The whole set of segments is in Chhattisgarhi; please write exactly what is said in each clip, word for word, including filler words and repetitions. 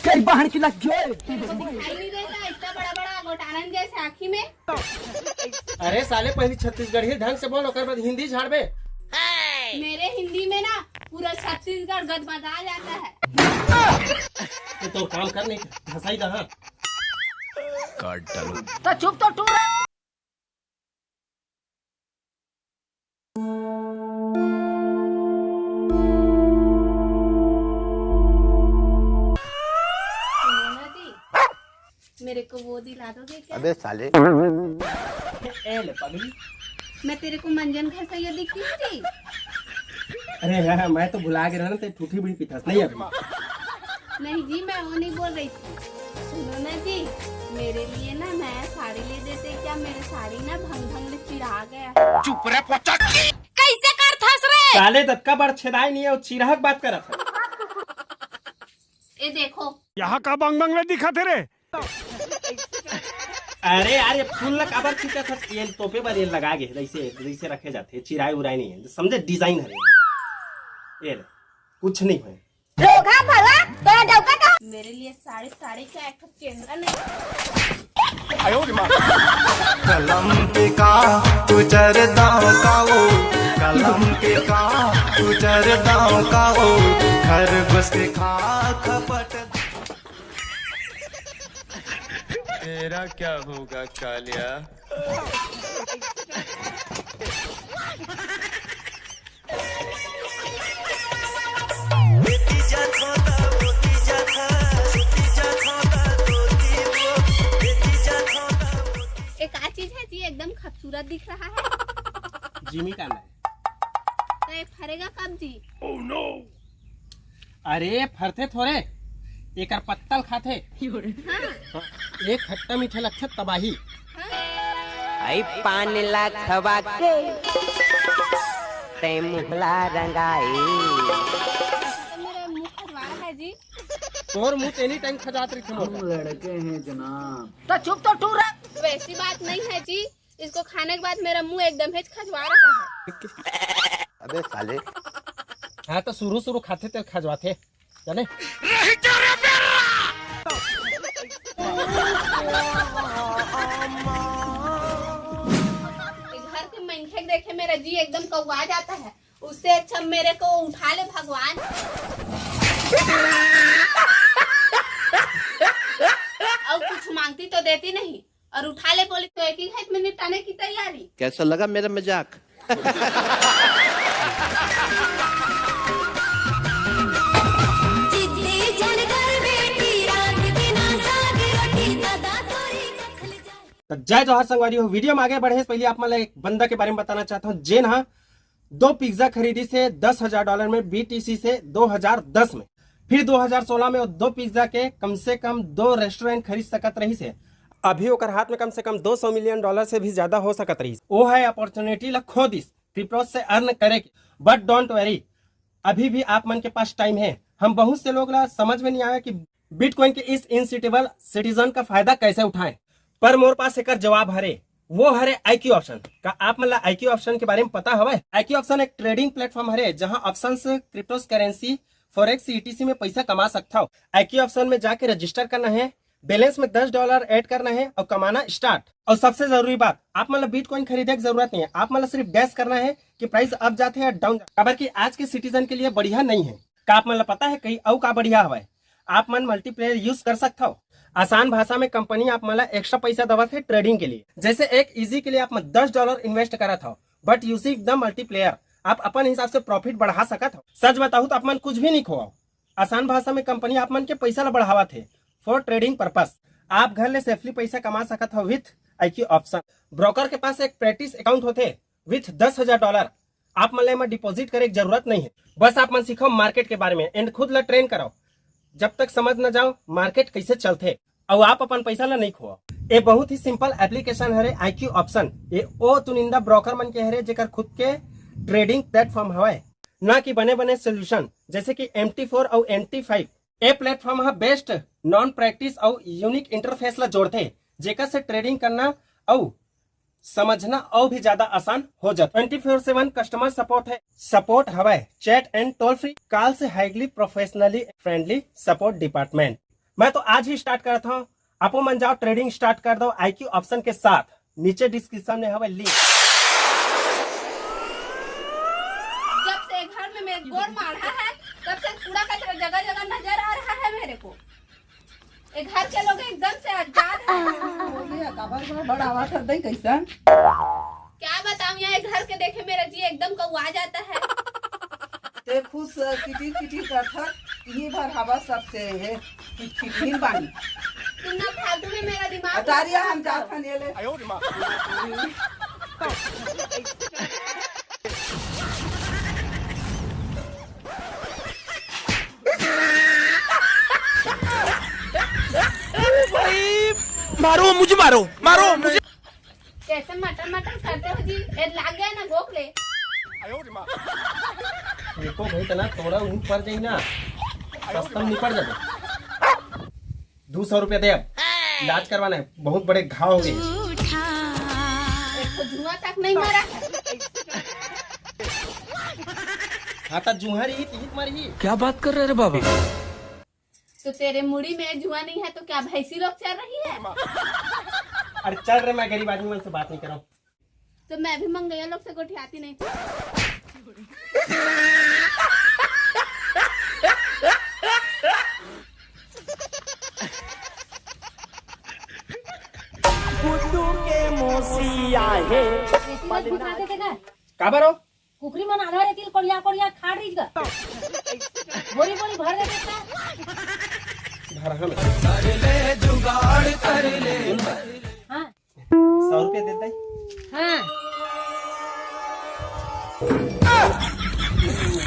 तेरी बहन की लग गई। तेरे को दिखाई नहीं देता इतना बड़ा बड़ा गोटानन जैसे आँखी में? अरे साले, पहली छत्तीसगढ़ी ढंग से बोल, ओकर बाद हिंदी झाड़बे। मेरे हिंदी में ना पूरा छत्तीसगढ़ गदगदा जाता है। तो, तो काम कर, नहीं धसाई दहा। काट डालो। तो चुप तो टूर। सुनो ना जी, मेरे को वो दिला दोगे क्या? अबे साले। ए ले पगली। मैं तेरे को मंजन घसैया दिखती हूँ जी? अरे हाँ, मैं तो भुला गया ना, ते ठूठी बीड़ी पीथस नहीं अभी। नहीं जी, मैं वो नहीं बोल रही थी। सुनो ना जी, मेरे लिए ना नया साड़ी ले देते क्या? मेरे साड़ी ना भंग भंग ले चिरा गया है। चुप रे पोचक। कैसे करथस रे? साले दतका बड़ छेदाई नहीं है, वो चिराग बात करत है। ए देखो। यहाँ का बंग बंग ले दिखा थे रे? अरे यार, ये फूल ला काबर खींचत हस? ये तोपे बर ये लगा गे, जैसे, जैसे रखे जाते, चिराई उराई नहीं है, समझे? डिजाइन है ये। ये ले, कुछ नहीं है। रोगा भला, तोरा डौका का? मेरे लिए साड़ी, साड़ी क्या एक ठो केंद्रा नहीं? कलम के का तू जरदाओ का ओ, कलम के का तू जरदाओ का ओ, खरगोश के खा खपट। तेरा क्या होगा कालिया? एक आ चीज है जी, एकदम खूबसूरत दिख रहा है। जिमी का नाम। तो ये फरेगा कब जी? अरे फरथे थोरे, एकर पत्तल खाथे। हाँ। एक खट्टा मीठा लगथे तबाही। आई पान ला खवा के तै मुहला रंगाई। तो मेरा मुंह खजवारा है जी। तोर मुंह एनी टाइम खजात रहिथे मोर। हम लड़के हैं जनाब। तो चुप तो टूर। वैसी बात नहीं है जी, इसको खाने के बाद मेरा मुंह एकदम हेच खजवा रहा है। अबे साले। हाँ तो शुरू शुरू खाथे ते खजवाथे, जाने? घर के मनखे के देखे मेरा जी एकदम कौवा जाता है, उससे अच्छा मेरे को उठा ले भगवान। और कुछ मांगती तो देती नहीं, और उठा ले बोली तो एक ही घात में निपटाने की तैयारी। कैसा लगा मेरा मजाक? तो जय जोहार संगवारी हो, वीडियो में आगे बढ़े से पहले आप मन ला एक बंदा के बारे में बताना चाहता हूँ, जेन हा दो पिज्जा खरीदिस हे दस हजार डॉलर में, बीटीसी से दो हजार दस में। फिर दो हजार सोलह में वो दो पिज्जा के कम से कम दो रेस्टोरेंट खरीद सकत रहिस हे। अभी ओकर हाथ में कम से कम दो सौ मिलियन डॉलर से भी ज्यादा हो सकत रहिस। वो है अपॉर्चुनिटी ला खो दिस क्रिप्टो से अर्न करे के। But don't worry, अभी भी आप मन के पास टाइम है। हम बहुत से लोग ला समझ में नहीं आया कि बिटकॉइन के इस इनसिटिबल सिटीजन का फायदा कैसे उठाएं, पर मोर पास एकर जवाब हरे। वो हरे आईक्यू ऑप्शन। का आप मन ला आईक्यू ऑप्शन के बारे में पता हवय? आईक्यू ऑप्शन एक ट्रेडिंग प्लेटफॉर्म हरे, जहां ऑप्शंस, क्रिप्टोस करेंसी, फॉरेक्स, ईटीसी में पैसा कमा सकथव। आईक्यू ऑप्शन में जाके रजिस्टर करना है, बैलेंस में दस डॉलर ऐड करना है और कमाना स्टार्ट। और सबसे जरूरी बात, आप मन ला बिटकॉइन खरीदे के जरूरत नहीं है, आप मन ला सिर्फ गैस करना है कि प्राइस अप जाथे या डाउन, काबर कि आज के सिटीजन के लिए बढ़िया नहीं है। का आप मन ला पता है कहीं अउ का बढ़िया हवय? आप मन मल्टीप्लेयर यूज कर सकथव। आसान भाषा में कंपनी आप मन ला एक्स्ट्रा पैसा देवत है ट्रेडिंग के लिए। जैसे एक ईजी के लिए आप मन दस डॉलर इन्वेस्ट करत हव, but using the multiplier आप अपन हिसाब से प्रॉफिट बढ़ा सकत हव। सच बताहूं तो आप मन कुछ भी नहीं खोवव। आसान भाषा में कंपनी आप मन के पैसा ला बढ़ावत है for trading purpose। आप घर ले सेफली पैसा कमा सकत हव with आईक्यू ऑप्शन। ब्रोकर के पास एक प्रैक्टिस अकाउंट होथे with दस हजार डॉलर। आप मन ला एमा डिपॉजिट करे के जरूरत नहीं है। बस आप मन सीखव मार्केट के बारे में and खुद ला ट्रेन करव। जब तक समझ न जाओ मार्केट कैसे चलथे, अउ आप अपन पैसा ला नहीं खोवव। ये बहुत ही सिंपल एप्लीकेशन हरे आईक्यू ऑप्शन। ये ओ चुनिंदा ब्रोकर मन के हरे जेकर खुद के ट्रेडिंग प्लेटफॉर्म हवय, ना कि बने बने सोल्यूशन जैसे कि एम टी फोर अउ एम टी फाइव। ये प्लेटफॉर्म ह बेस्ट नॉन प्रैक्टिस अउ यूनिक इंटरफेस ला जोड़थे, जेकर से ट्रेडिंग करना अउ समझना अउ भी ज्यादा आसान हो जाता। Twenty four seven customer support है, सपोर्ट हवय, chat and toll free call से highly professionally friendly support department. मैं तो आज ही स्टार्ट करत हूँ। आपो मन जाओ, ट्रेडिंग स्टार्ट कर दो आईक्यू ऑप्शन के साथ। नीचे डिस्क्रिप्शन में हवे लिंक। जब से घर में मेरे गोड़ मारा है, तब से कूड़ा कचरा जगह जगह नजर आ रहा है मेरे को। ये घर के लोग एकदम से आजाद है। बोलिए, काबर बड़ आवाज कर दई कैसन? क्या बताऊं, यहाँ घर के देखे मेरा जी एकदम कौआ जाता है। ते खुश किटिर किटिर करथस, इही भर हवा सबसे हे किटकिटिन बानी। तुम ना फालतू में मेरा दिमाग अटारिया मत हम खराब करो। जाथन ये ले। भाई, मारो मुझे, मारो, मारो मुझे। कैसे मटर मटर करते हो जी? ए, लाग गया ना गोखले। देखो भाई, तना थोड़ा ऊपर जाई ना, सस्ता में निपट जाबे। दो सौ रुपया दे, अब इलाज करवाना है, बहुत बड़े घाव हो गए। एक तो धुआं तक नहीं मारा है। हाँ, तो जुहर ही तीत मर ही। क्या बात कर रहे रे बाबा? तो तेरे मुड़ी में जुआ नहीं है तो क्या भैंसी लोग चल रही है? अरे चल रे, मैं गरीब आदमी मन से बात नहीं कर रहा हूँ। तो मैं भी मंगैया लोग से गोठियाती नहीं। गुड्डू के मौसी आहे। ऐसी मत घुसा देते का? काबर हो? कुकरी मन आधा रेतिल कोड़िया कोड़िया खाड़ रही का। बोरी बोरी भर देते का। भर हम। हाँ। सौ रुपया दे दे। हाँ।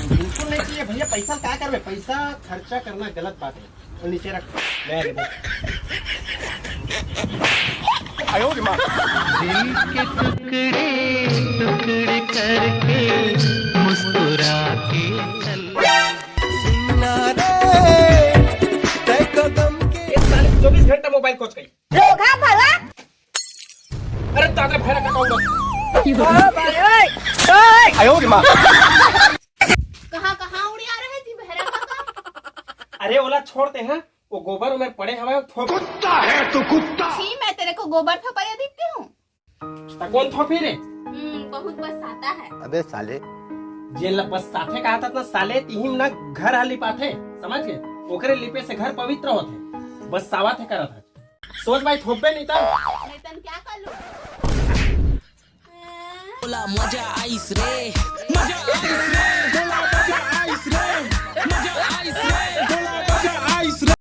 बिल्कुल नहीं चाहिए भैया, पैसा का करबे, पैसा खर्चा करना गलत बात है। और नीचे रख, मैं लेबो। दिल के टुकड़े टुकड़े करके मुस्कुरा के चल। सुनना रे, तय कदम के ये साले चौबीस घंटा मोबाइल कोच गई। धोखा भला। अरे दादा, भैरा का कहूँगा। ओ भाई, ओए, ओए। आयो रे माँ। कहाँ कहाँ उड़िया रहे थी भैरा का? अरे ओला छोड़ते हैं, वो गोबर उमर पड़े हवाए, थोप। कुत्ता है तू, कुत्ता। छी, मैं तेरे को गोबर थोपैया दिखती हूँ? त कौन थोपी रे? हम्म, बहुत बस्साता है। अबे साले। जेन ला बस्साथे कहा था ना साले, तिहिम ना घर हा लिपाथे, समझ गए? ओकरे लिपे से घर पवित्र होथे। बस्सावा थे करत है। सोच भाई, थोपबे नहीं त। नहीं तन क्या कर लूं? बोला मजा आइस रे, मजा आइस रे।